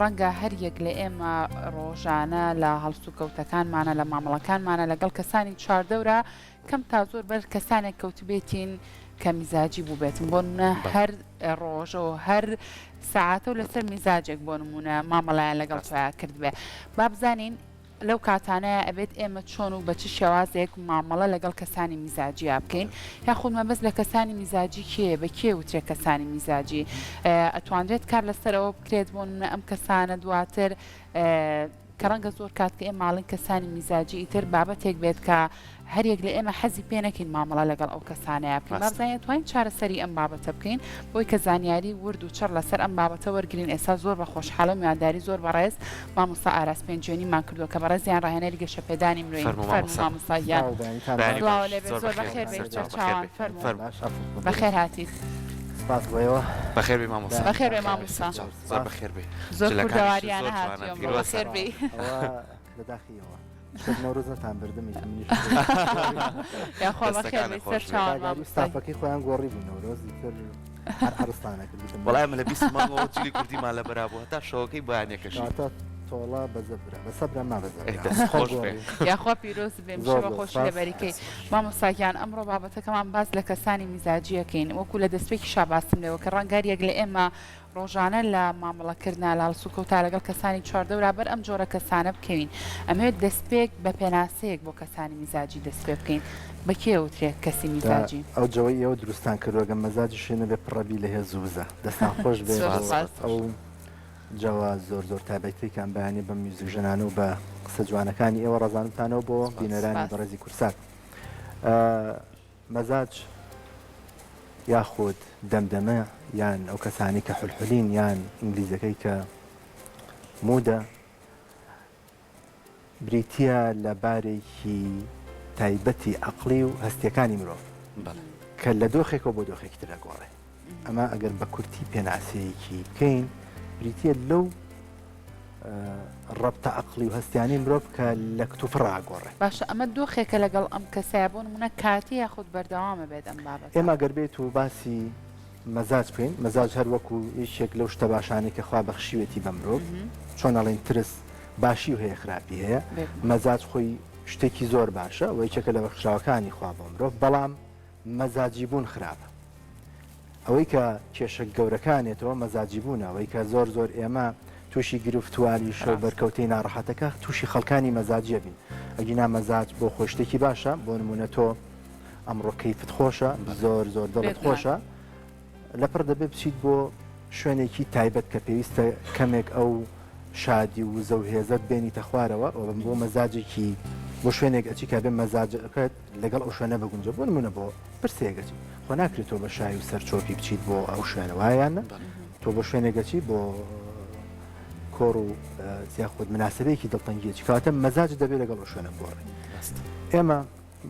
ڕەنگە هەر یەک لە ئێمە ڕۆژانە لە هەڵسوکەوتەکانمانە لە مامەڵەکانمانە لەگەڵ کەسانی چواردەورا کەم تا زۆر بەر کەسانێک کەوتبێتین کە میزاجی بووبێتن بۆ نمونە هەر ڕۆژە و هەر سەعاتە و لەسەر میزاجێک بۆ نمونە مامەڵەیان لەگەڵ تۆیا کردبێ با بزانین لەو کاتانەیا ئەبێت ئێمە چۆن و بە چ شێوازێک مامەڵە لەگەڵ کەسانی میزاجیا بکەین یاخود مەبەست لە کەسانی میزاجی کێیە بە کێ وترێ کەسانی میزاجی ئەتوانرێت کار لەسەر ئەوە بکرێت بۆ نمونە ئەم کەسانە دواتر کە ڕەنگە زۆر کات کە ئێمە ئەڵێین کەسانی میزاجی ئیتر بابەتێک بێت کە هەریەک لە ئێمە حەزی پێ نەکەین مامەڵە لەگەڵ ئەو کەسانەیا بکەین با ڕاستە. بزانین ئەتوانین چارەسەری ئەم بابەتە بکەین بۆی کە زانیاری ورد و چڕ لەسەر ئەم بابەتە وەرگرین ئێستا زۆر بە خۆشحاڵی و میوانداری زۆر بەڕێز مامۆستا ئاراس پێنجوێنیمان کردووە کە بەڕێزیان ڕاهێنەری گەشەپێدانی مرۆیین فەرموو فەرموو مامۆستا. مامۆستا گیان سڵاو بەیانیتان بەیانی باش. سڵاو باش لێ بێت زۆر زۆر بەخێر بەخێر بێی بێیت سەرچاو بەخێر سەرچاوان بێی فەرموو فەرموو. باش عەفوو بکەن بەخێر هاتیت. سپاس بۆ ئێوە. بەخێر بێی مامۆستا. بەخێر بێی بەیانیتان مامۆستا. باش. سەرچاو زۆر سپاس. بەخێر بێی. زۆر جلەکانیشت کوردەواریانە زۆر جوانە هاتووی ئەمڕۆ پیرۆزە. بەخێر بێی. ئەوە لە داخیەوە. شەو نەورۆز نەتان بردم ئیتر منیش یاخوا بەخێر دەستەکانت بێی خۆش بێ. سەرچاوان ئاگاداری مامۆستای. ستافەکەی خۆیان گۆڕی بوو نەورۆز ئیتر هەر عەرزتان ئەکرد وتم وەڵا ئێمە لە 20 مانگەوە جلی کوردیمان لەبەرا بوو هەتا شەوەکەی بەیانیەکەشی. کەواتە تۆڵە بە زەبرە بە سەبرە ما بە ئەی زەبرە دەست خۆ خۆش بێ. گۆڕی. یاخوا پیرۆز بێ زۆر هەمیشە بە زۆر خۆشی سپاس. لەبەری کەی. دەست خۆش. مامۆستا گیان ئەمڕۆ بابەتەکەمان باس لە کەسانی میزاجیەکەین وەکو لە دەستپێکیشا باسم لێوە کرد ڕەنگە هەر یەک لە ئێمە ڕۆژانە لە مامەڵەکردنا، لە هەڵسوکەوتا لەگەڵ کەسانی چواردەورا بەر ئەم جۆرە کەسانە بکەوین. ئەمەوێت دەستپێک بە پێناسەیەک بۆ کەسانی میزاجی دەست پێ بکەین. بە کێ ئەوترێت کەسی دا میزاجی؟ ئەو جەوەی ئێوە دروستتان کردوە گەر مەزاجیشی نەبێ پڕەبی لە هێز و وزە. دەستان خۆش بێ زۆر بۆ سوپاس. ئەو جەوە زۆر زۆر تایبەتەی کە ئەم بەیانیە بەم میوزیکژەنانە و بە قسە جوانەکانی ئێوە ڕازاندتانەوە بۆ سپاس. بینەرانی سپاس. بەڕێزی کوردسات. مەزاج یاخود دەمدەمە یان ئەو کەسانەی کە حولحولین یان ئینگلیزەکەی کە موودە بریتییە لە بارێکی تایبەتی عەقڵی و هەستییەکانی مرۆڤ کە لە دۆخێکەوە بۆ دۆخێکی تر دەگۆڕێ. ئەمە ئەگەر بە کورتی پێناسەیەکی بکەین بریتییە لەو ڕەبتە عەقڵی و هەستیانەی مرۆڤ کە لە کتوپڕ ئاگۆڕێ. باشە ئەمە دۆخێکە لەگەڵ ئەم کەسەیە بۆ نموونە کاتی یاخود بەردەوامە بێت ئەم بابەتە؟ ئێمە گەر بێت و باسی مەزاج بکەین، مەزاج هەر وەکو یەکێک لەو شتە باشانەی کە خوا بەخشیوێتی بە مرۆڤ، چۆن ئەڵێین ترس باشی و هەیە خراپی هەیە، مەزاج خۆی شتێکی زۆر باشە و یەکێکە لە بەخشراوەکانی خوا بۆ مرۆڤ، بەڵام مەزاجی بوون خراپە. ئەوەی کە کێشە گەورەکانێتەوە مەزاجی بوونە، ئەوەی کە زۆر زۆر ئێمە تووشی گرفت و ئالیشە و بەرکەوتەی ناڕەحەتەکە تووشی خەڵکانی مەزاجیە بین. ئەگینا مەزاج بۆ خۆی شتێکی باشە، بۆ نموونە تۆ ئەمڕۆ کەیفت خۆشە، زۆر زۆر دڵت خۆشە، لەپڕ دەبێت بچیت بۆ شوێنێکی تایبەت کە پێویستە کەمێک ئەو شادی و وزە و هێزەت بێنیتە خوارەوە و بۆ مەزاجێکی بۆ شوێنێک ئەچی کە بێ مەزاجەکەت لەگەڵ ئەو شوێنە بگونجێ بۆ نمونە بۆ پرسەیەک ئەچی خۆ ناکرێت تۆ بە شای و سەرچۆپی بچیت بۆ ئەو شوێنە وایە یان نا تۆ بۆ شوێنێک ئەچی بۆ کۆڕ و یاخود مناسبەیەکی دڵتەنگی ئەچی کەواتە مەزاجت دەبێت لەگەڵ ئەو شوێنە بگۆڕێ ئێمە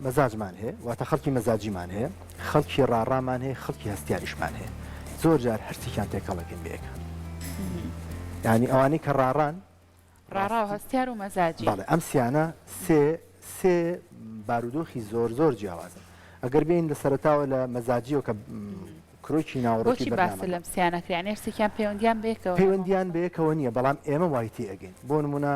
مەزاجمان هەیە واتە خەڵکی مەزاجیمان هەیە خەڵکی ڕاڕامان هەیە خەڵکی هەستیاریشمان هەیە زۆر جار هەرسێکیان تێکەڵەکەین بەیەکە یعنی ئەوانەی کە ڕاڕان ڕاڕا و هەستیار و مەزاجی. بەڵێ ئەم سیانە سێ سێ بارودۆخی زۆر زۆر جیاوازن ئەگەر بێین لە سەرەتاوە لە مەزاجیەوە کە کرۆکی ناوەڕۆکی بۆچی باست بەرنامەکە. لەم سیانە کرد یانی هەرسێکیان پەیوەندیان بەیەکەوە هەیە پەیوەندیان مامۆستا؟ بەیەکەوە نییە بەڵام ئێمە وای تێئەگەین بۆ نمونە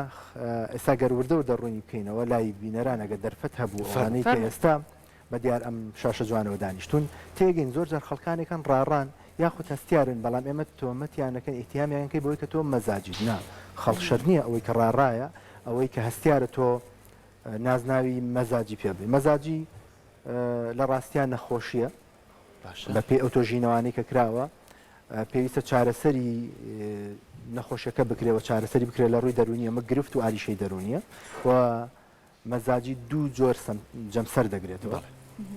ئێستا گەر وردە وردە ڕوونی بکەینەوە لای بینەران ئەگەر دەرفەت هەبوو فەرموو. ئەوانەی کە فەرموو. ئێستا بە دیار ئەم شاشە جوانەوە دانیشتوون تێگەین زۆر جار خەڵکانێک هەن ڕاڕان یاخود هەستیارن بەڵام ئێمە تۆمەتیان ئەکەین ئیتیهامیان ئەکەین بەوەی کە تۆ مەزاجیت نا خەڵک شەرت نییە ئەوەی کە ڕاڕایە ئەوەی کە هەستیارە تۆ نازناوی مەزاجی پێ بڵێی مەزاجی لە ڕاستیا نەخۆشییە باشە. بە پێی ئەو تۆژینەوانەی کە کراوە پێویستە چارەسەری نەخۆشیەکە بکرێ و چارەسەری بکرێت لە ڕووی دەروونی ئەمە گرفت و ئاریشەی دەروونیە و مەزاجی دوو جۆر جەمسەر دەگرێتەوە.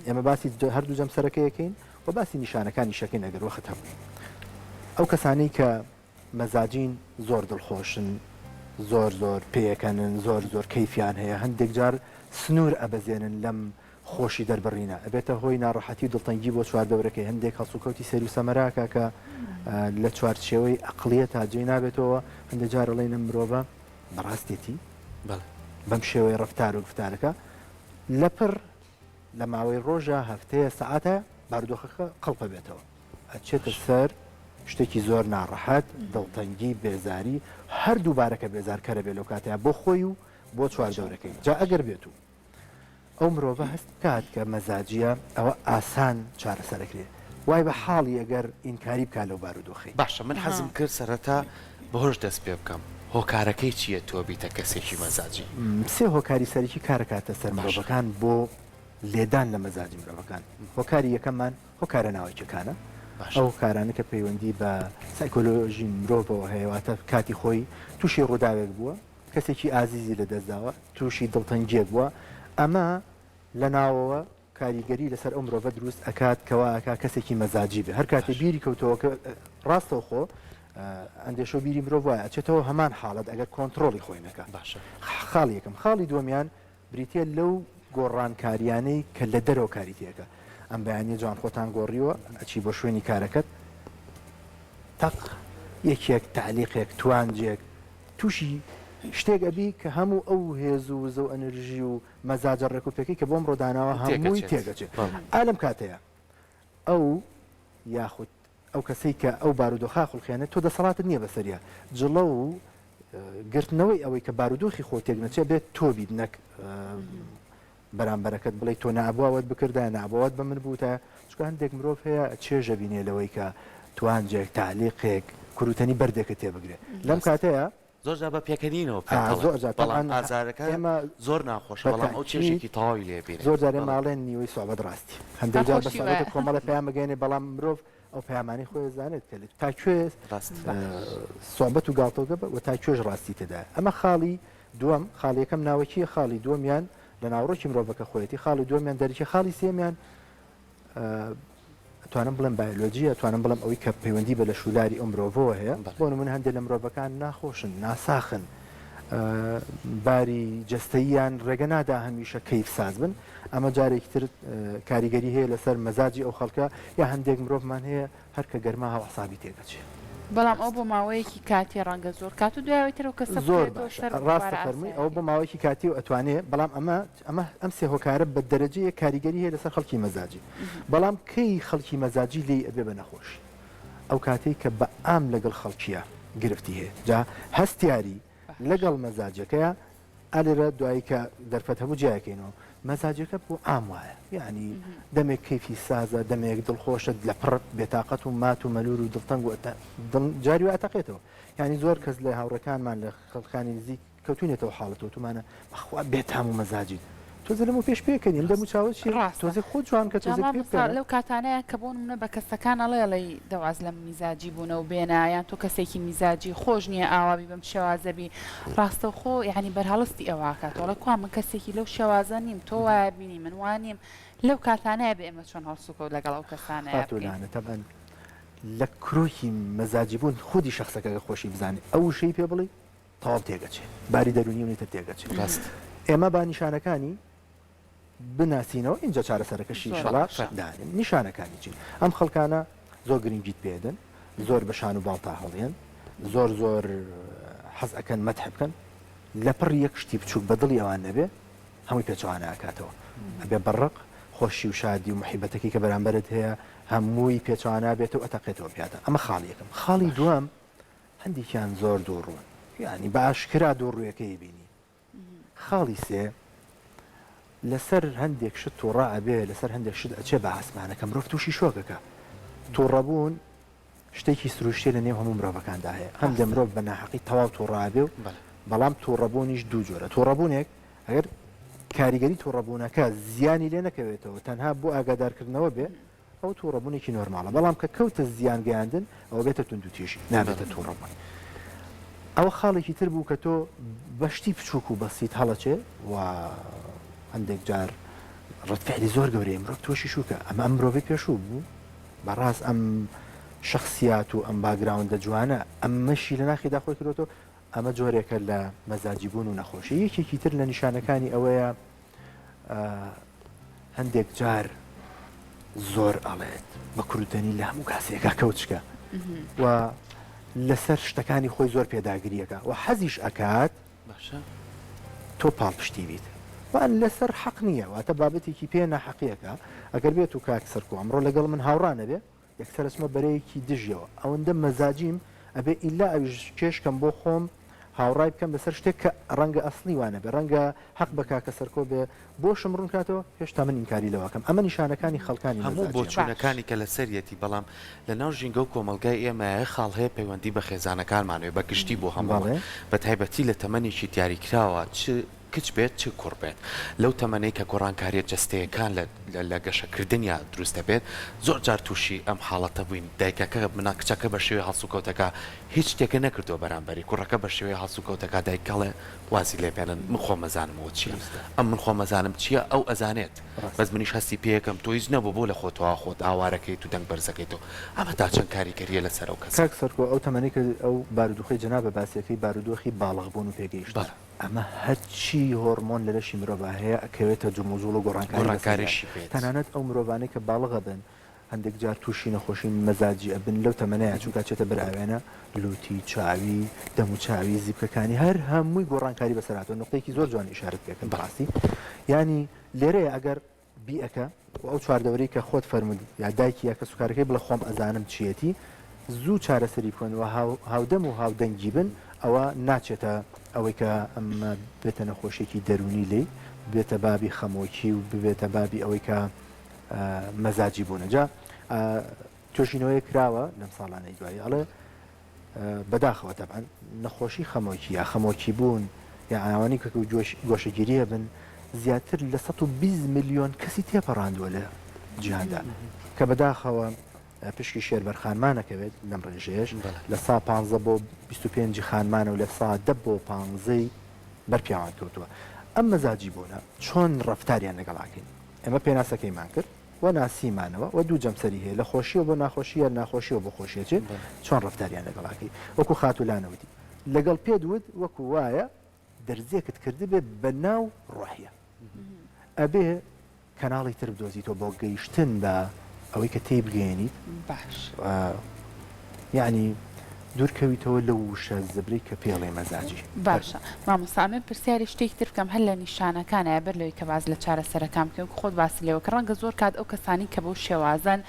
ئێمە باسی هەردوو جەمسەرەکە یەکەین و باسی نیشانەکانیش ئەکەین ئەگەر وەخت هەبوو. ئەو کەسانەی کە مەزاجین زۆر دڵخۆشن، زۆر زۆر پێکەنن، زۆر زۆر کەیفیان هەیە، هەندێک جار سنوور ئەبەزێنن لەم خۆشی دەربڕینە، ئەبێتە هۆی ناڕەحەتی و دڵتەنگی بۆ چواردەورەکەی، هەندێک هەڵسوکەوتی سەیر و سەمەرە ئەکا کە لە چوارچێوەی ئەقڵیەتا جێی نابێتەوە، هەندێک جار ئەڵێین ئەم مرۆڤە بەڕاستێتی بەڵێ. بەم شێوەیە ڕەفتار و گوفتارەکە لەپڕ لە ماوەی ڕۆژە، هەفتەیە، سەعاتە بارودۆخەکە قڵپە بێتەوە ئەچێتە سەر. شتێکی زۆر ناڕەحەت، دڵتەنگی، بێزاری، هەردوو بارەکە بێزارکەرە بێ لەو کاتەیا بۆ خۆی و بۆ چواردەورەکەی. جا ئەگەر بێت و ئەو مرۆڤە هەست بکات کە مەزاجییە ئەوە ئاسان چارەسەرەکرێ. وای بە حاڵی ئەگەر ئینکاری بکات لەو بارودۆخەی. باشە من حەزم کرد سەرەتا بەهۆش دەست پێ بکەم هۆکارەکەی چییە تۆ بیتە کەسێکی مەزاجی؟ سێ هۆکاری سەرەکی کارەکاتە سەر مرۆڤەکان بۆ لێدان لە مەزاجی مرۆڤەکان. هۆکاری یەکەممان هۆکارە ناوەکیەکانە، ئەو هۆکارانە کە پەیوەندی بە سایکۆلۆژی مرۆڤەوە هەیە، واتە کاتی خۆی تووشی ڕووداوێک بووە، کەسێکی ئازیزی لەدەستداوە، تووشی دڵتەنگییەک بووە، ئەمە لە ناوەوە کاریگەری لەسەر ئەو مرۆڤە دروست ئەکات کە وا ئەکا کەسێکی مەزاجی بێ، هەر کاتێ بیری کەوتەوە کە ڕاستەوخۆ ئەندێشە و بیری مرۆڤ وایە ئەچێتەوە هەمان حاڵەت ئەگەر کۆنتڕۆڵی خۆی نەکا. خاڵی یەکەم. خاڵی دووەمیان بریتیە لەو گۆڕانکاریانەی کە لە دەرەوە کاری تێکە ئەم بەیانیە جوان خۆتان گۆڕیوە ئەچی بۆ شوێنی کارەکەت تەق یەکێک تەعلیقێک توانجێک تووشی شتێک ئەبی کە هەموو ئەو هێز و وزە و ئەنرژی و مەزاجە ڕێک و پێکەی کە بۆم ڕۆداناوە هەمووی تێگەچێت ئا لەم کاتەیە ئەو یاخود ئەو کەسەی کە ئەو بارودۆخە خوڵقێنێت تۆ دەسەڵاتت نییە بەسەریا جڵەو و گرتنەوەی ئەوەی کە بارودۆخی خۆ تێک نەچێ بێت تۆ بیت نەک بەرامبەرەکەت بڵێ تۆ نابووەت بکردایە نابووەت بە من بووتە چونکە هەندێک مرۆڤ هەیە چێژە بینێ لەوەی کە توانجێک تالیقێک کوروتەنی بەردێکە تێبگرێ لەم کاتەیە زۆر جار بە پێکەنینەوە پێت دەڵێن زۆر جار بەڵام تەبعەن ئازارەکە ئێمە زۆر ناخۆشە بە بەڵام ئەو تەئکید چێژێکی تەواوی لێ بینێ زۆر جار ئێمە بەڵێ. ئەڵێن نیوەی سوعبەت ڕاستی هەندێک جار بە ناخۆشی سوعبەتە وایە. کۆمەڵێ پەیام ئەگەیەنێ بەڵام مرۆڤ ئەو پەیامانەی خۆی ئەزانێت کە تا کوێ ڕاست. سوعبەت و گاڵتەوگە بە و تا کوێش ڕاستی تێدایە ئەمە خاڵی دووەم خاڵی یەکەم ناوەکییە خاڵی دووەمیان لە ناوەڕۆکی مرۆڤەکە خۆیەتی خاڵی دووەمیان دەرەکیە خاڵی سێیەمیان ئەتوانم بڵێم بایۆلۆجییە، ئەتوانم بڵێم ئەوەی کە پەیوەندی بە لەشولاری ئەو مرۆڤەوە هەیە، بۆ نموونە هەندێک لە مرۆڤەکان ناخۆشن، ناساخن، باری جەستەییان ڕێگە نادا هەمیشە کەیف ساز بن، ئەمە جارێکی تر کاریگەری هەیە لەسەر مەزاجی ئەو خەڵکە، یا هەندێک مرۆڤمان هەیە هەر کە گەرما هەو عەسابی تێکەچێ. بەڵام ئەو بۆ ماوەیەکی کاتیە ڕەنگە زۆر کات و دوای ئەوەی تر ئەو کەسە زۆر بکەوێتەوە باشە سەر ڕاستە بارە فەرمووی ئەوە ئاسایەکەی. بۆ ماوەیەکی کاتیە و ئەتوانێ بەڵام ئەمە ئەمە ئەم سێ هۆکارە بە دەرەجەیەک کاریگەری هەیە لەسەر خەڵکی مەزاجی بەڵام کەی خەڵکی مەزاجی لێی ئەبێ بە نەخۆشی ئەو کاتەی کە بە عام لەگەڵ خەڵکیە گرفتی هەیە جا هەستیاری لەگەڵ مەزاجەکەیا ئا لێرە دوایی کە دەرفەت هەبوو جیایەکەینەوە مەزاجەکە بۆ عام وایە یانی دەمێک کەیفی سازە دەمێک دڵخۆشە لە پڕ بێتاقەت و مات و مەلور و دڵتەنگ و دڵ جاری وا ئەتەقێتەوە یانی زۆر کەس لە هاوڕێکانمان لە خەڵکانی نزیک کەوتوینەتەوە حاڵەتەوە تومانە بەخوا بێتام و مەزاجیت تۆزێ لەمەو پێش پێکەنی ئەم دەم و چاوە چیە ڕاستە تۆزێ خۆت جوان کە جا تۆزێ پێ مامۆستا بکەنە. لەو کاتانەیە کە بۆ نمونە بە کەسەکان ئەڵێ ئەڵێی دە واز لەم میزاجی بوونە و بێنە یان تۆ کەسێکی میزاجی خۆش نییە ئاوا بی بەم شێوازە بی ڕاستەوخۆ یانی بەرهەڵستی ئەوە ئەکاتەوە ئەڵێ کوا من کەسێکی لەو شێوازە نیم تۆ وایە بینی من وا نیم لەو کاتانەیە بێ ئێمە چۆن هەڵسوکەوت لەگەڵ ئەو کەسانەیا خاتوو بکەین. لانە تەبعەن لە کرۆکی مەزاجی بوون خودی شەخسەکە گەر خۆشی بزانێ ئەو وشەی پێ بڵێی تەواو تێگەچێ باری دەروونی و نیتر تێگەچێ ڕاست. ئێمە با نیشانەکانی بناسینەوە ئینجا چارەسەرەکەشی زۆر ئیشەڵا باشە. دانێن نیشانەکانی چین ئەم خەڵکانە زۆر گرنگیت پێدەن زۆر بە شان و باڵتا هەڵیەن زۆر زۆر حەز ئەکەن مەدح بکەن لەپڕ یەک شتی بچووک بە دڵی ئەوان نەبێ هەمووی پێچەوانە ئەکاتەوە ئەبێ بە ڕق خۆشی و شادی و موحیبەتەکەی کە بەرامبەرت هەیە هەمووی پێچەوانە بێتەوە ئەتەقێتەوە پیادا ئەمە خاڵی یەکەم خاڵی دووەم هەندێکیان زۆر دووڕوون یانی بە ئاشکرا دووڕوویەکەی بینی خاڵی سێ لەسەر هەندێک شت توڕە ئەبێ لەسەر هەندێک شت ئەچێ بە ئاسمانەکە مرۆڤ تووشی شۆکەکە توڕەبوون شتێکی سروشتیە لە نێو هەموو مرۆڤەکاندا هەیە هەندێک مرۆڤ بە ناحەقی تەواو توڕە ئەبێ و بەڵام توڕەبوونیش دوو جۆرە توڕەبوونێک ئەگەر کاریگەری توڕەبوونەکە زیانی لێ نەکەوێتەوە تەنها بۆ ئاگادارکردنەوە بێ ئەوە توڕەبوونێکی نۆرماڵە، بەڵام کە کەوتە زیان گەیاندن ئەوە بێتە توندوتیژی نابێتە توڕەبوون. ئەوە خاڵێکی تر بوو کە تۆ بە شتی بچووک و بەسیت هەڵەچێ و هەندێک جار ڕەد فعلی زۆر گەورەیە مرۆڤ تۆشی شوکە ئەمە ئەم مرۆڤی پێشوو بوو بەڕاست ئەم شخصیات و ئەم background ە جوانە ئەمەشی لە ناخیدا خۆی کردۆتەوە ئەمە جۆرێکە لە مەزاجی بوون و نەخۆشی یەکێکی تر لە نیشانەکانی ئەوەیە هەندێک جار زۆر ئەڵێت بە کوردەنی لە هەموو کاسێکا کەوچکە و لەسەر شتەکانی خۆی زۆر پێداگریەکە و حەزیش ئەکات تۆ پاڵپشتی بیت وان لەسەر حەق نییە واتە بابەتێکی پێ ناحەقیەکە ئەگەر بێت و کاک سەرکۆ ئەمڕۆ لەگەڵ من هاوڕا نەبێ. یەکسەر ئەچمە بەرەیەکی دژیەوە ئەوەندە مەزاجیم ئەبێ ئیلا ئەویش کێش کەم بۆ خۆم هاوڕای بکەم لەسەر شتێک کە ڕەنگە ئەسڵی وا نەبێ ڕەنگە حەق بە کاکە سەرکۆ بێ بۆشم ڕوون کاتەوە هێشتا من ئینکاری لەوە ئەکەم ئەمە نیشانەکانی خەڵکانی هەموو مەزاجیە. باش. بۆچوونەکانی کە لەسەریەتی بەڵام لە ناو ژینگە و کۆمەڵگای ئێمەیا یەک خاڵ هەیە پەیوەندی بە خێزانەکانمانەوەیە بە گشتی بۆ هەموومان بەڵێ. بە تایبەتی لە تەمەنێکی دیاریکراوە چ کچ بێت چ کوڕ بێت لەو تەمەنەی کە گۆڕانکاریە جەستەیەکان لە لە گەشەکردنیا دروست دەبێت زۆر جار توشی ئەم حاڵەتە بووین دایکەکە منا کچەکە بە شێوەی هەڵسوکەوتەکە هیچ شتێکە نەکردووە بەرامبەری کوڕەکە بە شێوەی هەڵسوکەوتەکە دایک ئەڵێ وازی لێ بێنن من خۆم ئەزانم ئەوە چیە ئەم من خۆم ئەزانم چیە ئەو ئەزانێت بەس منیش هەستی پێکەم تۆ هیچ نەبوو بۆ لە خۆتەوە خۆت ئاوارەکەیت و دەنگ بەرزەکەیتەوە ئەمە تا چەند کاریگەریە لەسەر ئەو کەسە؟ کاک سەرکۆ ئەو تەمەنەی کە ئەو بارودوخەی جەنابت باسیەکەی بارودۆخی باڵغ بوون و پێگەیشتنە. بەڵێ. ئەمە هەرچی هۆڕمۆن لە لەشی مرۆڤا هەیە ئەکەوێتە جموجوڵ و گۆڕانکاری بەسەریا گۆڕانکاریشی بێت. تەنانەت ئەو مرۆڤانەی کە باڵغ ئەبن هەندێک جار تووشی نەخۆشی مەزاجی ئەبن لەو تەمەنەیا چونکە ئەچێتە بەر ئاوێنە لوتی، چاوی، دەموچاوی، زیپکەکانی هەر هەمووی گۆڕانکاری بەسەر هاتووە نوقتەیەکی زۆر جوان ئیشارەت پێ کرد بەڕاستی یانی لێرەیە ئەگەر بیئەکە و ئەو چواردەورەی کە خۆت فەرمووت یا دایکی یا کەسوکارەکەی بڵێ خۆم ئەزانم چیەتی زوو چارەسەری بکەن و هاودەم و هاودەنگی بن ئەوە ناچێتە ئەوەی کە ئەمە بێتە نەخۆشیەکی دەروونی لێی ببێتە بابی خەمۆکی و ببێتە بابی ئەوەی کە مەزاجی بوونە جا توێژینەوەیەک کراوە لەم ساڵانەی دوایی ئەڵێ بەداخەوە تەبعەن نەخۆشی خەمۆکی یا خەمۆکی بوون یا ئەوانەی کە گۆشەگیری هەبن زیاتر لە 120 ملیۆن کەسی تێپەڕاندووە لە جیهاندا کە بەداخەوە پشکی شێر بەر خانمانەکەوێت لەم ڕێژەیەش لە سا 15 بۆ 25 خانمانە و لە سا دە بۆ 15 بەر پیاوان کەوتووە ئەم مەزاجی بوونە چۆن ڕەفتاریان لەگەڵاکەین ئێمە پێناسەکەیمان کرد و ناسیمانەوە و دوو جەمسەری هەیە لە خۆشیەوە بۆ ناخۆشی یان ناخۆشیەوە بۆ خۆشی ئەچێ چۆن ڕەفتاریان لەگەڵ ئەکەی وەکو خاتوو لانە وتی لەگەڵ پێت وت وەکو وایە دەرزیەکت کردبێ بە ناو ڕۆحیە ئەبێ کەناڵی تر بدۆزیتەوە بۆ گەیشتن بە ئەوەی کە تێی بگەیەنیت باش یعنی دوورکەویتەوە لەو وشە زبرەی کە پێی ئەڵێی مەزاجی. باشە مامۆستا ئەمەوێ پرسیاری شتێکی تر بکەم هەر لە نیشانەکانایە بەر لەوەی کە باس لە چارەسەرەکان بکەین وەکو خۆت باست لێوە کرد ڕەنگە زۆر کات ئەو کەسانەی کە بەو شێوازەن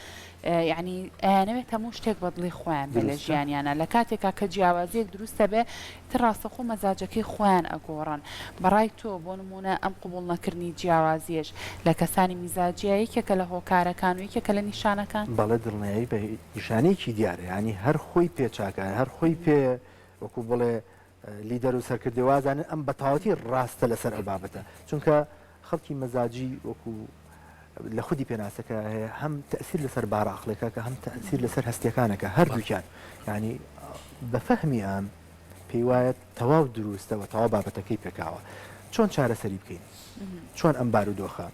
یانی ئەیانەوێت هەموو شتێک بە دڵی خۆیان بێ لە دروستە. ژیانیانا لە کاتێکا کە جیاوازیەک دروست ئەبێ تر ڕاستەوخۆ مەزاجەکەی خۆیان ئەگۆڕن بەڕای تۆ بۆ نموونە ئەم قبوڵ نەکردنی جیاوازیەش لە کەسانی میزاجیە یەکێکە لە هۆکارەکان و یەکێکە لە نیشانەکان؟ بەڵێ دڵنیایی بە نیشانەیەکی دیارە یانی هەر خۆی پێ چاکە هەر خۆی پێ وەکو بڵێ لیدەر و سەرکردەی وازانن ئەم بەتەواوەتی ڕاستە لەسەر ئەو بابەتە چونکە خەڵکی مەزاجی وەکو لە خودی پێناسەکە هەیە هەم تەسیر لەسەر بارە عەقڵێکە کە هەم تەسیر لەسەر هەستیەکانەکە هەردووکیان یانی بە فەهمی ئەم پێی وایە تەواو دروستە و تەواو بابەتەکەی پێکاوە چۆن چارەسەری بکەین چۆن ئەم بارودۆخە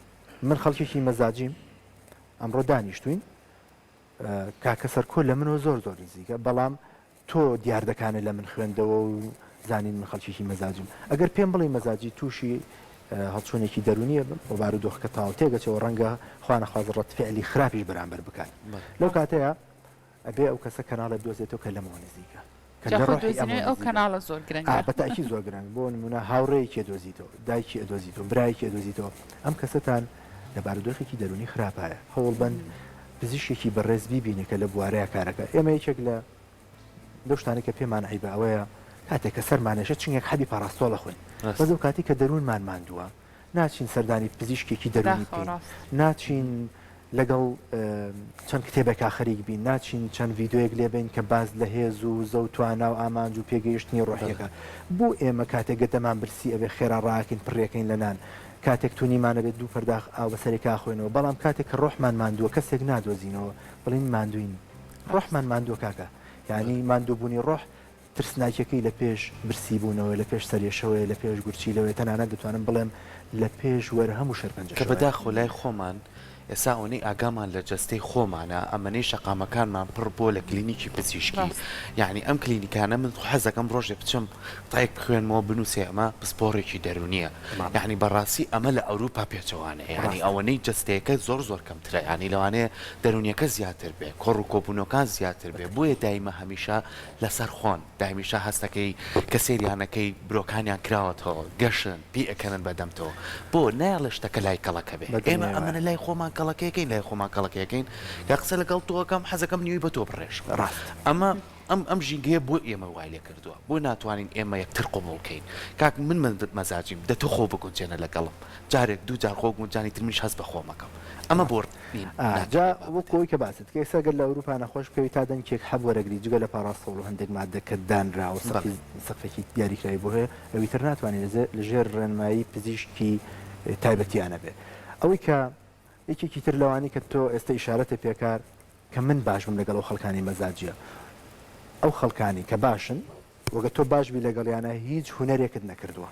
من خەڵکێکی مەزاجیم ئەمڕۆ دانیشتوین کاکە سەرکۆ لە منەوە زۆر زۆر نزیکە بەڵام تۆ دیاردەکانت لە من خوێندەوە و زانیت من خەڵکێکی مەزاجیم. ئەگەر پێم بڵێی مەزاجی تووشی هەڵچوونێکی دەروونی ئەبم و بارودۆخەکە تەواو تێکەچێ و ڕەنگە خوا نەخوازە ڕەد فعلی خراپیش بەرامبەر بکات. لەو کاتەیا ئەبێ ئەو کەسە کەناڵێ بدۆزێتەوە کە لەمەوە نزیکە. کە جا لە خۆ ڕۆحی ئەمەوە دۆزینەوەی ئەو نزیکە. کەناڵە زۆر ئا گرنگە. بە تەئکید زۆر گرنگ. بۆ نموونە هاوڕێیەکی ئەدۆزیتەوە، دایکی ئەدۆزیتەوە، برایەکی ئەدۆزیتەوە. ئەم کەسەتان لە بارودۆخێکی دەروونی خراپایە. هەوڵبەن پزیشکێکی بەڕێز بیبینێ کە لە بوارەیا کارەکا. ئێمە یەکێک لە لەو شتانەی کە پێمان عەیبە ئەوەیە کاتێک کە سەرمان ئێشێ چنگێک حەبی پاراستۆڵ ئەخۆین بەس ئەو کاتەی کە دەروونمان ماندووە ناچین سەردانی پزیشکێکی دەروونی بکەین ناچین لەگەڵ چەند کتێبێکا خەریک بین ناچین چەند ڤیدۆیەک لێبین کە باس لە هێز و وزە و توانا و ئامانج و پێگەیشتنی ڕۆحیەکە بۆ ئێمە کاتێک گەدەمان برسی ئەبێ خێرا ڕاکەین پڕیەکەین لە نان کاتێک تونیمان ئەبێت دوو پەرداخ ئاو بەسەرێکا خۆینەوە بەڵام کاتێک کە ڕۆحمان ماندووە کەسێک نادۆزینەوە بڵین ماندووین ڕۆحمان ماندووە کاکە یانی ماندووبوونی ڕۆح ترسناکیەکەی لە پێش برسیبوونەوەیە لە پێش سەرێشەوەیە لە پێش گورچیلەوەیە تەنانەت دەتوانم بڵێم لە پێش وەرهەم و کە شێرپەنجەشەوەیە. بەداخەوە لای خۆمان ئێستا ئەوەنەی ئاگامان لە جەستەی خۆمانە ئەمەنەی شەقامەکانمان پڕ بووە لە کلینیکی پزیشکی یانی ئەم کلینیکانە من حەزەکەم ڕۆژێ بچم ڕێک بخوێنمەوە بنووسێ ئەمە پسپۆڕێکی دەروونیە یانی بەڕاستی ئەمە لە ئەوروپا پێچەوانەیە یانی ئەوەنەی جەستەیەکە زۆر زۆر کەمترە یانی لەوانەیە دەروونیەکە زیاتر بێ کۆڕ و کۆبوونەوەکان زیاتر بێ بۆیە دایمە هەمیشە لەسەر خۆن دایمیشە هەستەکەی کە سەیریانەکەی برۆکانیان کراوەتەوە گەشن پێ ئەکەنن بە دەمتەوە بۆ نایەڵێ شتەکە لای کەڵەکە بێ ئێمە ئەمەنە لای خۆمان. کەڵەکەیەکەین لای خۆمان کەڵەکەیەکەین کە قسە لەگەڵ تۆ ئەکەم حەزەکەم نیوەی بە تۆ بڕێژم ڕاستە. ئەمە ئەم ئەم ژینگەیە بۆ ئێمە وای لێ کردووە بۆ ناتوانین ئێمە یەکتر قبوڵ کەین کاک من مەزاجیم دە تۆ خۆ بگونجێنە لەگەڵم جارێک دوو جار خۆ گونجانی تر منیش هەست بە خۆم ئەکەم ئەمە بۆ نین ئا جا ناتوانین وەکو بابەتێک. ئەوەی کە باست کرد ئێستا گەر لە ئەوروپا نەخۆش بکەوی تا دەنکێک حەب وەرەگری جگە لە پاراستۆڵ و هەندێک ماددە کە دانراوە و بەڵێ. سەقفی سەقفێکی دیاریکراوی بۆ هەیە ئەوی تر ناتوانی لە ژێر ڕێنمایی پزیشکی تایبەتیانە بێ ئەوەی کە یەکێکی تر لەوانەی کە تۆ ئێستە ئیشارەتت پێکار کە من باش بم لەگەڵ ئەو خەڵکانەی مەزاجیە ئەو خەڵکانەی کە باشن وەگە تۆ باش بی لەگەڵیانا هیچ هونەرێکت نەکردووە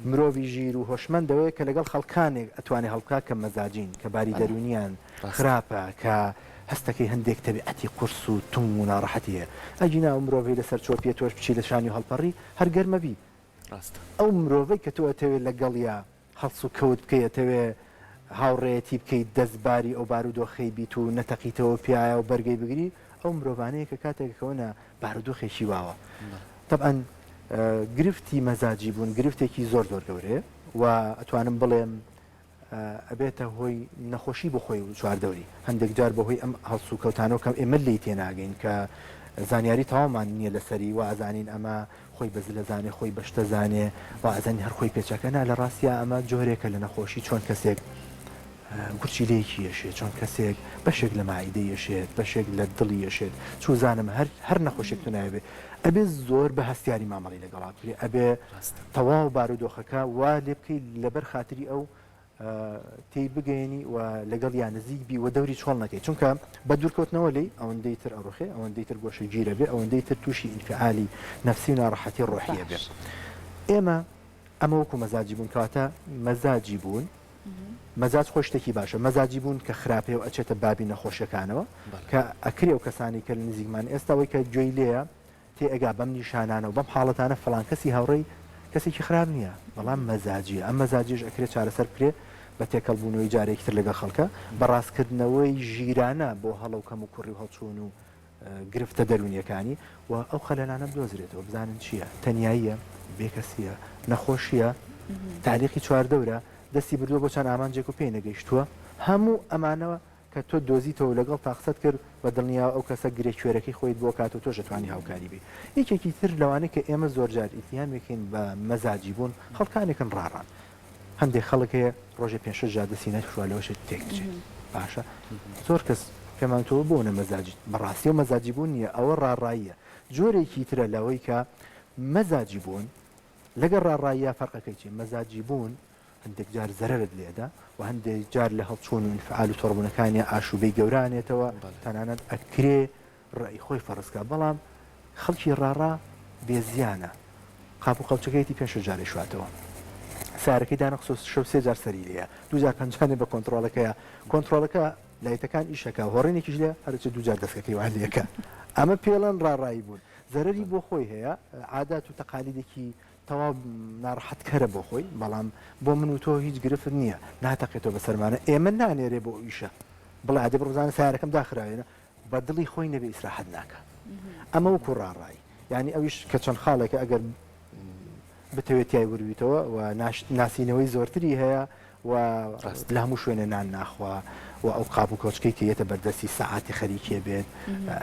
مرۆڤی ژیر و هۆشمەند ئەوەیە کە لەگەڵ خەڵکانێک ئەتوانێ هەڵبکا کە مەزاجین کە باری دەروونیان خراپە کە هەستەکەی هەندێک تەبیعەتی قورس و تونگ و ناڕەحەتی هەیە ئەگینا ئەو مرۆڤەی لەسەر چۆپیە تۆش بچی لە شانی هەڵپەڕی هەر گەرمەبی ڕاستە. ئەو مرۆڤەی کە تۆ ئەتەوێ لەگەڵیا هەڵسوکەوت بکەی ئەتەوێ هاوڕێیەتی بکەی دەست باری ئەو بارودۆخەی بیت و نەتەقیتەوە پیایا و بەرگەی بگری ئەو مرۆڤانەیە کە کاتێک ئەکەونە بارودۆخێکی واوە تەبعەن گرفتی مەزاجی بوون گرفتێکی زۆر زۆر گەورەیە و ئەتوانم بڵێم ئەبێتە هۆی نەخۆشی بۆ خۆی و چواردەوری. هەندێک جار بەهۆی ئەم هەڵسوکەوتانەوە کە ئێمە لێی تێناگەین کە زانیاری تەواومان نییە لەسەری وا ئەزانین ئەمە خۆی بە زلەزانێ خۆی بە شتەزانێ وا ئەزانین هەر خۆی پێچەکە نا لە ڕاستیا ئەمە جۆرێکە لە نەخۆشی چۆن کەسێک گورچیلەیەکی یەشێت چۆن کەسێک بەشێک لە ماعیدەی یەشێت بەشێک لە دڵی یەشێت چوزانم هەر هەر نەخۆشێک تو ناوێ ئەبێ زۆر بە هەستیاری مامەڵەی لەگەڵا بکرێ ئەبێ تەواو بارودۆخەکە وا لێ بکەی لەبەر خاتری ئەو تێی بگەیەنی و لەگەڵیا نزیک بی و دەوری چۆڵ نەکەی چونکە بە دوورکەوتنەوە لێی ئەوەندەی تر ئەڕوخێ ئەوەندەی تر گۆشەگیرە بێ ئەوەندەی تر تووشی ئینفعالی نەفسی و ناڕەحەتی ڕۆحیە بێ ئێمە ئەمە وەکو مەزاجی بوون کەواتە مەزاجی بوون مەزاج خۆی شتێکی باشە مەزاجی بوون کە خراپەیە و ئەچێتە بابی نەخۆشیەکانەوە کە ئەکرێ و کەسانی کە لە نزیکمان ئێستا ئەوەی کە گوێی لێیە تێئەگا بەم نیشانانە و بەم حاڵەتانە فڵان کەسی هاوڕێی کەسێکی خراپ نییە بەڵام مەزاجیە ئەم مەزاجیەش ئەکرێ چارەسەر بکرێ بە تێکەڵ بوونەوەی جارێکی تر لەگەڵ خەڵکە بە ڕاستکردنەوەی ژیرانە بۆ هەڵە و کەموکوڕی و هەڵچوون و گرفتە دەروونیەکانی و ئەو خەلەلانە بدۆزرێتەوە بزانن چییە تەنیاییە بێکەسیە نەخۆشیە تەعلیقی چواردەورە دەستی بردووە بۆ چەند ئامانجێک و پێی نەگەیشتووە هەموو ئەمانەوە کە تۆ دۆزیتەوە و لەگەڵتا قسەت کرد بە دڵنیاوە ئەو کەسە گرێ کوێرەکەی خۆیت بۆ کات و تۆش ئەتوانی هاوکاری بی. یەکێکی تر لەوانەی کە ئێمە زۆرجار ئیتیهامێکین بە مەزاجی بوون خەڵکانێکن ڕاڕان. هەندێک خەڵک هەیە ڕۆژێ پێنج شەش جار دەستی نەشووە لەوەشێ تێک بچێ. باشە زۆر کەس پێمان وتووە بۆ نە مەزاجیت؟ بەڕاستی ئەو مەزاجی بوون نییە ئەوە ڕاڕاییە. جۆرێکی ترە لەوەی کە مەزاجی بوون لەگەڵ ڕاڕاییە فەرقەکەی چیە؟ مەزاجی بوون هەندێک جار زەرەرت لێ ئەدا و هەندێک جار لە هەڵچوون و ئینفعال و تۆڕبوونەکانیا ئاشوبەی گەورە ئەنێتەوە، تەنانەت ئەکرێ ڕەئی خۆی فەرز کا، بەڵام خەڵکی ڕاڕا بێ زیانە، قاپ و قاوچەکەیەتی پێنج شەش جار ئەیشواتەوە، سەیارەکەی دانەخستووە شەو سێ جار سەری لێیە، دوو جار پەنجانێ بە کۆنتڕۆڵەکەیا، کۆنتڕۆڵەکە لایتەکان ئیش ئەکا، هۆڕینێکیش لێ هەرچێ دوو جار دەسکەکەی وا لێکا، ئەمە پێڵێن ڕاڕایی بوون، زەرەری بۆ خۆی هەیە، عادات و تەقالیدێکی تەواو ناڕەحەتکەرە بۆ خۆی بەڵام بۆ من و تۆ هیچ گرفت نییە ناتەقێتەوە بەسەرمانە ئێمە نانێرێ بۆ ئەو ئیشە بڵێ ئادێ بڕۆ بزانە سەیارەکەم داخراوێنە بە دڵی خۆی نەبێ ئیسراحەت ناکا ئەمە وەکو ڕاڕایی یعنی ئەویش کە چەند خاڵێکە ئەگەر بتەوێت تای ورویتەوە و ناسینەوەی زۆرتری هەیە و لە هەموو شوێنێ نان ناخوا و ئەو قاپ و کەوچکەی کە یەتە بەردەستی سەعاتی خەریکێ بێت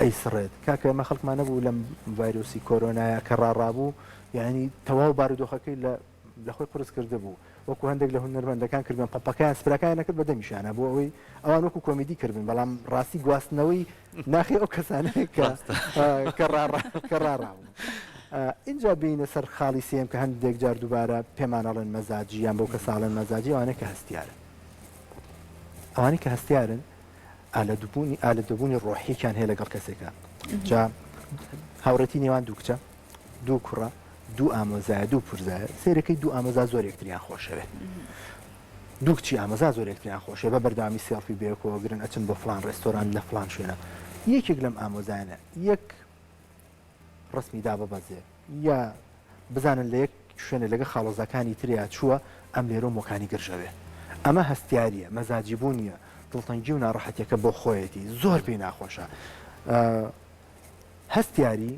ئەیسڕێت کاکە ئێمە خەڵکمان نەبوو لەم ڤایرۆسی کۆرۆنایە کە ڕاڕابوو یعنی تەواو بارودۆخەکەی لە لە خۆی قورس کردبوو وەکو هەندێک لە هونەرمەندەکان کردبن پەپەکەیان سپراکەیان نەکرد بە دەمیشانە بۆ ئەوەی ئەوان وەکو کۆمیدی کردبن بەڵام ڕاستی گواستنەوەی ناخی ئەو کەسانەیە کە کە ڕاڕا کە ڕاڕاون ئینجا بێینە سەر خاڵی سێیەم کە هەندێک جار دووبارە پێمان ئەڵێن مەزاجی یان بەو کەسە ئەڵێن مەزاجی ئەوانەی کە هەستیارن ئەوانەی کە هەستیارن ئالەدبوونی ئالەدەبوونی ڕۆحیەکیان هەیە لەگەڵ کەسێکە جا هاوڕێتی نێوان دوو کچە دوو کوڕە دوو ئامۆزایە دوو پورزایە سێرەکەی دوو ئامۆزا زۆر یەکتریان خۆشەوێت دوو کچی ئامۆزا زۆر یەکتریان خۆشەوێ بە بەردەوامی سێڵفی بەیەکەوە گرن ئەچن بۆ فڵان ڕێستۆرانت لە فڵان شوێنە یەکێک لەم ئامۆزایانە یەک ڕەسمی داببەزێ یا بزانن لە یەک شوێنێ لەگە خاڵۆزاکانی تریا چووە ئەم لێرەو مۆکانی گرژەوێ ئەمە هەستیاریە مەزاجی بوون نیە دڵتەنگی و ناڕەحەتیەکە بۆ خۆیەتی زۆر پێی ناخۆشە هەستیاری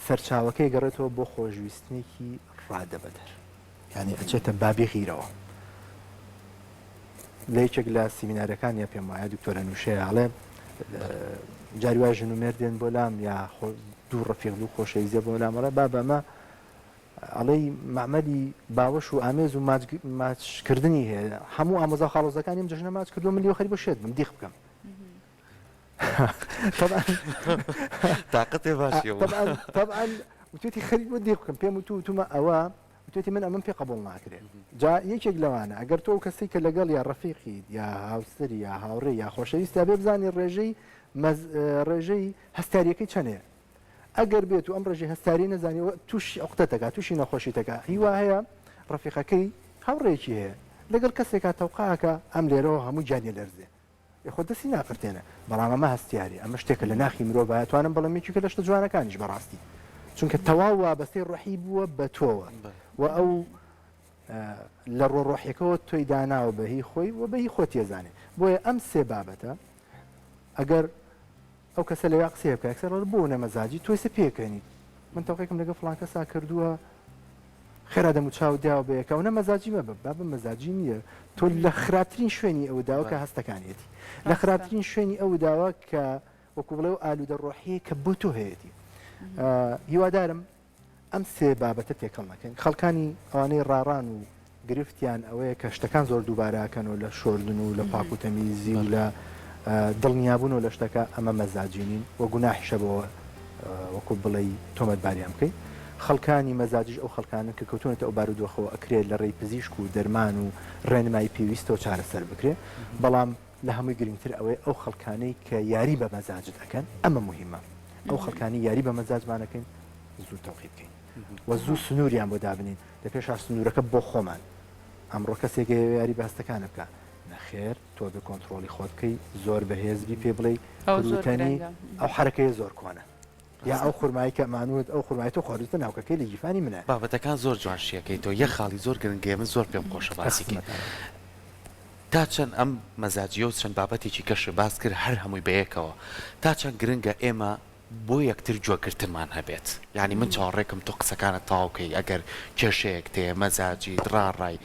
سەرچاوەکەی گەڕێتەوە بۆ خۆشویستنێکی ڕادەبەدەر یانی ئەچێتە بابی غیرەوە. لە یەکێک لە سیمینارەکانیا پێم وایە دکتۆرە نوشەیە ئەڵێ جاری وایە ژن و مێرد دێن بۆ لام یا دوو ڕەفیق دوو خۆشەویستە بۆ لام ئەڵێ بابە ئەمە ئەڵێی مەعمەلی باوەش و ئامێز و ماچکردنی هەیە هەموو ئامۆزا و خاڵۆزەکانیم جەژنە ماچ کردووە من لێوە خەریک بە شێت بم دیق بکەم تاقەتێ باشی طبعا وتێتی خەریک بۆ دیق بکەم پێم وتو وتومە ئەوە وتێتی من ئەمەم پێ قبوڵ ناکرێت جا یەکێک لەوانە ئەگەر تۆ کەسی کە لەگەڵ یا ڕەفیقیت یا هاوسری یا هاوڕێ یا خۆشەویست بێ بزانی ڕێژەی ڕێژەی هەستاریەکەی چەنەیە ئەگەر بێت و ئەم ڕێژەی هەستیاریی نەزانی ئەوە تووشی عوقدەت دەکات، تووشی نەخۆشی دەکات. هیوا هەیە ڕەفیقەکەی هاوڕێیەکی هەیە لەگەڵ کەسێکا تەوقاکە ئەم لێرەوە هەموو گیانی لەرزێ ئێ خۆ دەستی ناقرتێنێ بەڵام ئەمە هەستیاریە ئەمە شتێکە لە ناخی مرۆڤایە توانم بڵێم یەکێکە لە شتە جوانەکانیش بەڕاستی چونکە تەواو وابەستەی ڕۆحی بووە بە تۆوە و ئەو لە ڕۆ ڕۆحیەکەوە تۆی داناوە بە هی خۆی و بە هی خۆت تێزانێ بۆیە ئەم سێ بابەتە ئەگەر ئەو کەسە لەویا قسەیە بکا یەکسەر ئەڵێ بۆ نەمەزاجی تۆ ئێستا پێکەنیت من تەوقێکم لەگەڵ فڵان کەسا کردووە خێرا دەم و چاو داوە بە یەکە ئەونە مەزاجی مەبە بابە مەزاجی نییە تۆ لە خراپترین شوێنی ئەو داوە کە هەستەکانیەتی لە خراپترین شوێنی ئەو داوە کە وەکو بڵێ و ئالوودە ڕۆحیە کە بۆ تۆ هەیەتی هیوادارم ئەم سێ بابەتە تێکەڵ نەکەین. خەڵکانی ئەوانەی ڕاڕان و گرفتیان ئەوەیە کە شتەکان زۆر دووبارە ئەکەنەوە لە شۆردن و لە پاک و تەمیزی و لە دڵنیابوونەوە لە شتەکە ئەمە مەزاجی نین و گوناحیشە بۆ وەکو بڵێی تۆمەتباریان بکەی. خەڵکانی مەزاجیش ئەو خەڵکانەن کە کەوتوونەتە ئەو بارودۆخەوە ئەکرێ لە ڕێی پزیشک و دەرمان و ڕێنمایی پێویستەوە چارەسەر بکرێ بەڵام لە هەمووی گرنگتر ئەوەیە ئەو خەڵکانەی کە یاری بە مەزاجت ئەکەن ئەمە موهیمە ئەو خەڵکانی یاری بە مەزاجمان ئەکەین زوو تەوقی بکەین و زوو سنووریان بۆ دابنین لە پێشا سنوورەکە بۆ خۆمان ئەمڕۆ کەسێک ئەیەوێ یاری بە هەستەکانە بکا نەخێر تۆ بێ کۆنتڕۆڵی خۆت بکەی زۆر بەهێز بی پێ بڵێی ئەو زۆر کروتەنی گرنگە. ئەو حەرەکەیە زۆر کۆنە یا ئەو خورمایی کە ئەمانوت ئەو خورمای تۆ خواردوتە ناوکەکەی لە گیرفانی منە. بابەتەکان زۆر جوان شیەکەیتەوە یەک خاڵی زۆر گرنگەیە من زۆر پێم خۆشە باسی کەی تا چەند ئەم مەزاجیە و چەند بابەتێکی کەشت باس کرد هەر هەمووی بەیەکەوە تا چەند گرنگە ئێمە بۆ یەکتر گوێگرتنمان هەبێت یانی من چاوەڕێکم تۆ قسەکانت تەواو کەی ئەگەر کێشەیەک تێ مەزاجیت ڕاڕای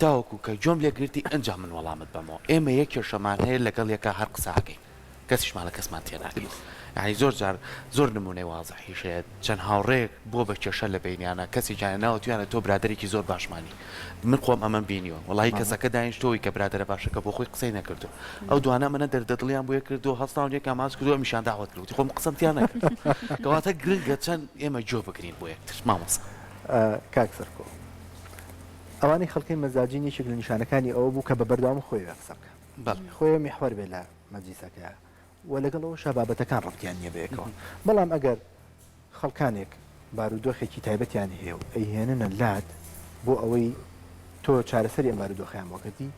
تاوەکو کە گوێم لێ گرتی ئنجا من وەڵامت بەمەوە ئێمە یەک کێشەمان هەیە لەگەڵ یەکا هەر قسە ئەکەین کەسیشمان لە کەسمان تێناگەین یانی زۆر جار زۆر نمونەی وازحیش هەیە چەند هاوڕێیەک بووە بە کێشە لە بەینیانا کەسێکیان ناوە تویانە تۆ برادەرێکی زۆر باشمانی من خۆم ئەمەم بینیوە وەڵاهی کەسەکە دانیشتووە کە برادەرە باشەکە بۆ خۆی قسەی نەکردووە ئەو دوانە ئەمەنە دەردە دڵیان بۆ یەک کردووە هەستاون یەکیان ماچ کردووە ئەمیشیان داوەت کرد وتی خۆم قسەم تیا نەکرد کەواتە گرنگە چەند ئێمە گوێ بگرین بۆ یەکتر مامۆستا. کاک سەرکۆ ئەوانەی خەڵکەی مەزاجین یەکێک لە نیشانەکانی ئەوە بوو کە بە بەردەوام خۆی قسە بکە بەڵێ. خۆی میحوەر بێ لە مەجلیسەکەیا و لەگەڵ ئەوەشا بابەتەکان ڕەبتیان نییە بەیەکەوە بەڵام ئەگەر خەڵکانێک بارودۆخێکی تایبەتیان هەیە و ئەیهێننە لات بۆ ئەوەی تۆ چارەسەری ئەم بارودۆخەیان بۆ کردی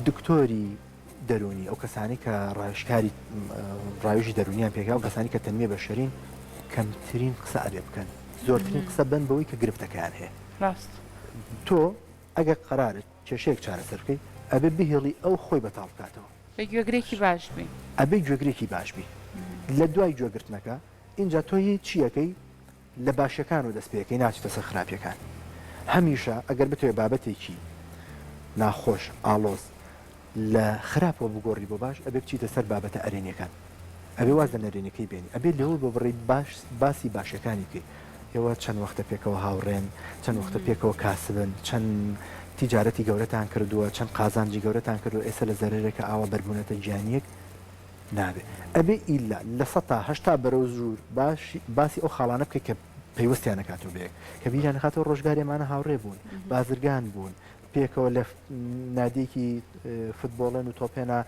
دکتۆری دەروونی ئەو کەسانی کە ڕاوێژکاری ڕاوێژی دەروونیان پێکا ئەو کەسانی کە تەنمیە بەشەرین کەمترین قسە ئەبێ بکەن زۆرترین قسە بن بەوەی کە گرفتەکەیان هەیە ڕاست تۆ ئەگەر قەرارت کێشەیەک چارەسەر بکەی ئەبێ بهێڵی ئەو خۆی بەتاڵ بکاتەوە. بێ گوێگرێکی باش بی. ئەبێ گوێگرێکی باش بی لە دوای گوێگرتنەکە ئینجا تۆ هی چی ئەکەی لە باشیەکانەوە دەست پێ ئەکەی ناچیتە سەر خراپیەکان هەمیشە ئەگەر بتەوێ بابەتێکی ناخۆش ئاڵۆز لە خراپەوە بگۆڕی بۆ باش ئەبێ بچیتە سەر بابەتە ئەرێنیەکان ئەبێ واز لە نەرێنیەکەی بێنی ئەبێ لەوە ببڕی باش باسی باشیەکانی بکەی ئێوە چەند وەختە پێکەوە هاوڕێن چەند وەختە پێکەوە کاسبن چەند تیجارەتی گەورەتان کردووە چەند قازانجی گەورەتان کردووە ئێستا لە زەرەرێکە ئاوا بەربوونەتە گیانیەک نابێ ئەبێ ئیلا 80% بەرەو ژوور باشی باسی ئەو خاڵانە بکەی کە پەیوەستیان نەکاتەوە بەیەک کە بیریان نەخاتەوە ڕۆژگاری ئەمانە هاوڕێ بوون بازرگان بوون پێکەوە لە نادیەکی فتبۆڵێن و تۆپێنا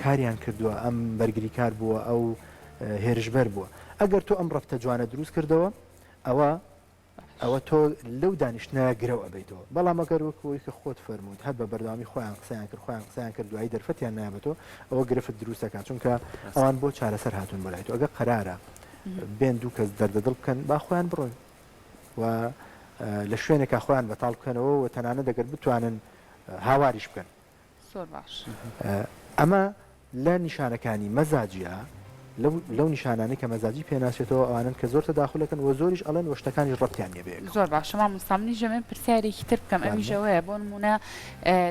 کاریان کردووە، ئەم بەرگریکار بووە، ئەو هێرشبەر بووە. ئەگەر تۆ ئەم ڕەفتە جوانە دروست کردەوە، ئەوە ئەوە تۆ لەو دانیشتنە گرەو ئەبەیتەوە. بەڵام ئەگەر وەک ئەوەی کە خۆت فەرمووت هەر بە بەردەوامی خۆیان قسەیان کرد، خۆیان قسەیان کرد، دوایی دەرفەتیان نایە بە تۆ، ئەوە گرفت دروست ئەکات. چونکە ئەوان بۆ چارەسەر هاتوون بۆ لای تۆ. ئەگەر قەرارە بێن دوو کەس دەردەدڵ بکەن، با خۆیان بڕۆن و لە شوێنێکا خۆیان بەتاڵ بکەنەوە و تەنانەت ئەگەر بتوانن هاواریش بکەن. زۆر باش. ئەمە لە نیشانەکانی مەزاجیە. لەو لەو نیشانانەی کە مەزاجی پێ ناچێتەوە ئەوانەن کە زۆر تەداخول ئەکەن وە زۆریش ئەڵێن وە شتەکانیش ڕەبتیان نیە بەیەکەوە. زۆر باشە مامۆستا منیش دەمەوێت پرسیارێکی تر بکەم ئەویش فەرموو. ئەوەیە بۆ نموونە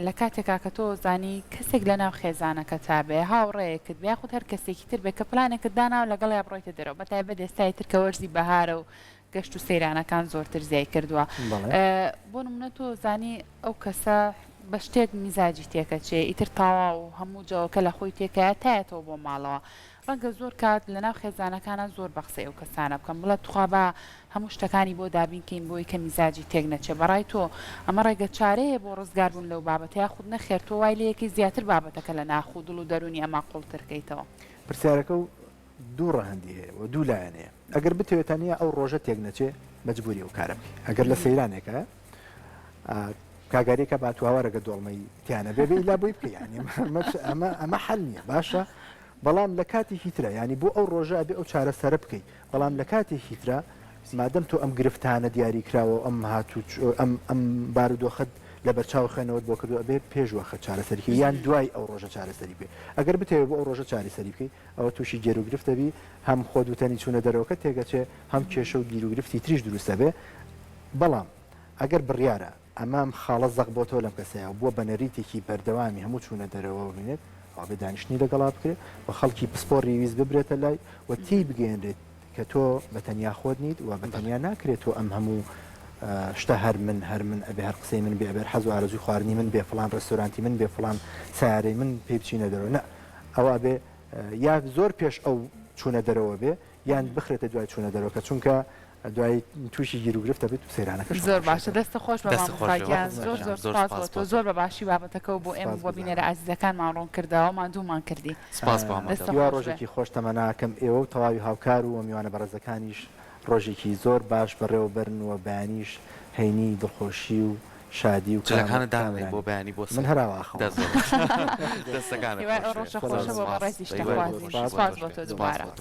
لە کاتێکا کە تۆ زانی کەسێک لە ناو خێزانەکەتا بێ هاوڕێیەکت بێ یاخود هەر کەسێکی تر بێ کە پلانێکت داناوە لەگەڵیا بڕۆیتە دەرەوە بە تایبەت ئێستای تر کە وەرزی بەهارە و گەشت و سەیرانەکان زۆرتر زیای کردووە بەڵێ. بۆ نمونە تۆ زانی ئەو کەسە بە شتێک میزاجی تێکەچێ ئیتر تاواو هەموو جەوەکە لە خۆی تێکایە تایەتەوە بۆ ماڵەوە ڕەنگە زۆر کات لە ناو خێزانەکانا زۆر بە قسەی ئەو کەسانە بکەن بڵێ توخوا با هەموو شتەکانی بۆ دابین کەین بۆی کە میزاجی تێک نەچێ بەڕای تۆ ئەمە ڕێگە چارەیە بۆ ڕزگار بوون لەو بابەتە یاخود نەخێر تۆ وای لێیەکەی زیاتر بابەتەکە لە ناخ و دڵ و دەروونی ئەما قوڵتر کەیتەوە؟ پرسیارەکە و دوو ڕەهەندی هەیە و دوو لایەن هەیە ئەگەر بتەوێت تەنیا ئەو ڕۆژە تێک نەچێ مەجبوری ئەو کارە بکەی ئەگەر لە سەیرانێکە کاگاریەکە با تواوارەگە دۆڵمەی تیانە بێ بێ لا بۆی بکە ینی ئەمە ئەمە حل نییە باشە بەڵام لە کاتێکی ترە ینی بۆ ئەو ڕۆژە ئەبێ ئەو چارەسەرە بکەیت بەڵام لە کاتێکی ترە مادەم تۆ ئەم گرفتانە دیاری کراوە ئەم هاتوو ئەم ئەم بارودۆخت لەبەرچاو خوێنەوەت بۆ کردو ئەبێ پێش وەخت چارەسەری یان دوای ئەو ڕۆژە چارەسەری بکەیت ئەگەر بتەوێت بۆ ئەو ڕۆژە چارەسەری بکەیت ئەوە تووشی گێروگرفت دەبی، هەم خۆت وتەنی چوونە دەرەوەکەت تێکەچێ، هەم کێشە و گیروگرفتی تریش دروست دەبێ. بەڵام ئەگەر بڕیارە ئەمە ئەم خاڵە زەق بۆتەوە لەم کەسەیا و بووە بە نەریتێکی بەردەوامی هەموو چوونە دەرەوە ببینێت، ئەوا بێ دانیشتنی لەگەڵا بکرێ و خەڵکی پسپۆڕی ویست ببرێتە لای و تێی بگەیەنرێت کە تۆ بە تەنیا خۆت نیت و بە تەنیا ناکرێت تۆ ئەم هەموو شتە هەر من هەر من ئەبێ هەر قسەی من بێ ئەبێ حەز و ئارەزووی خواردنی من بێ فڵان ڕێستۆرانتی من بێ فڵان سەیارەی من پێی بچینە دەرەوە نا ئەوە ئەبێ یا زۆر پێش ئەو چوونە دەرەوە بێ یان بخرێتە دوای چوونە دەرەوەکە چونکە دوای تووشی گیروگرفت دەبێت و سەیرانەکەش زۆر باشە دەستت خۆش بە دەستت خۆش مامۆستا بێ گیان وەخت زۆر گیان زۆر زۆر سوپاس سوپاس بۆ تۆ بۆ تۆ زۆر بە باشی بابەتەکە و بۆ ئێمە سوپاس بۆ گوزارم بینەرە ئازیزەکانمان ڕوون کردەوە ماندوومان کردی سوپاس بۆ ئامادە دەستت هیوا خۆش بێ. ڕۆژێکی خۆش تەمەناکەم ئێوە و تەواوی هاوکار و میوانە بەڕێزەکانیش ڕۆژێکی زۆر باش بەڕێوە بەرن و بەیانیش هەینی دڵخۆشی و شادی و جلەکانت دانەنێی بۆ کامەرانی بەیانی بۆ من سەر هەر ئاوا ئەخەوم. دەست زۆر دەستەکانت هیوای خۆش ئەو بێ ڕۆژە زۆر خۆشە بۆ سوپاس بەڕێزیش بە هیوای دەخوازین ڕۆژی سوپاس خۆش بۆ بێ تۆ سوپاس دووبارە. بۆ تۆ.